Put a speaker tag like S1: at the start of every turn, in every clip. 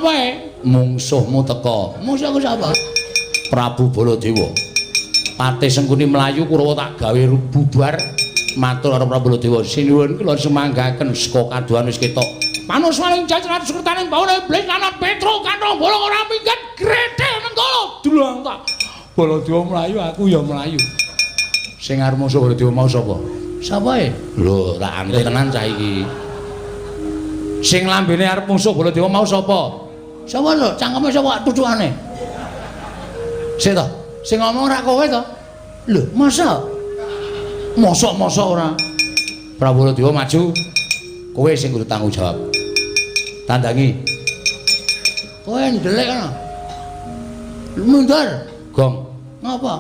S1: Wae mungsuhmu teka. Mungsuhku sapa? Prabu Baladewa. Patih Sengkuni mlayu, Kurawa tak gawe bubar. Matur karo Prabu Baladewa, sinuwun kula sumanggaken saka kadohan wis ketok. Panuswaning jajrat sukertaning bawana iblis lanat Petro kantong bolong ora minggat grethel Nenggala dulang tak. Baladewa mlayu, aku ya mlayu. Sing arep musuh Baladewa mau sapa? Sapa e? Lho, tak ante tenan cah iki. Sing lambene arep musuh Baladewa mau sapa? Sapa lho? Cangkeme sapa tucukane? Sik to. Sing ngomong ora kowe to? Lho, masa? Mosok-mosok ora. Prabu Baladewa maju. Kowe sing kudu tanggung jawab. Tandangi. Kowe ndelik kono. Mundur. Gong. Ngapa?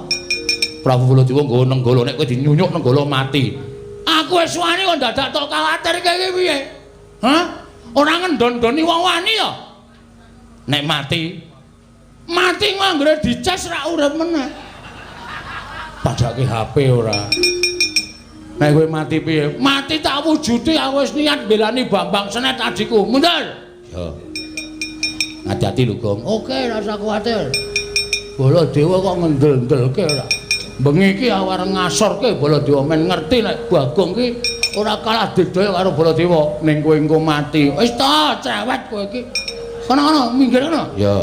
S1: Prabu Baladewa nggawa Nenggala, nek kowe dinyunyuk Nenggala mati. Aku wis wani kok dadak tok kuwatir iki piye? Hah? Ora ngendon-ndoni wong wani ya? Nek mati, mati anggere dices rak urip meneh. Padake HP ora. Nek kowe mati piye? Mati tak wujudi, aku wis niat mbelani Bambang Senet adikku. Mundur. Ya. Hati-hati lho, Gong. Oke, rasa kuwatir. Baladewa kok ngendel-ndelke ora. Bengi iki aku arep ngasorke Baladewa men ngerti nek Bagong ki ora kalah didaya karo Baladewa. Ning kowe engko mati. Wis ta, cerewet kowe iki. Kono-kono, minggir kono. Ya.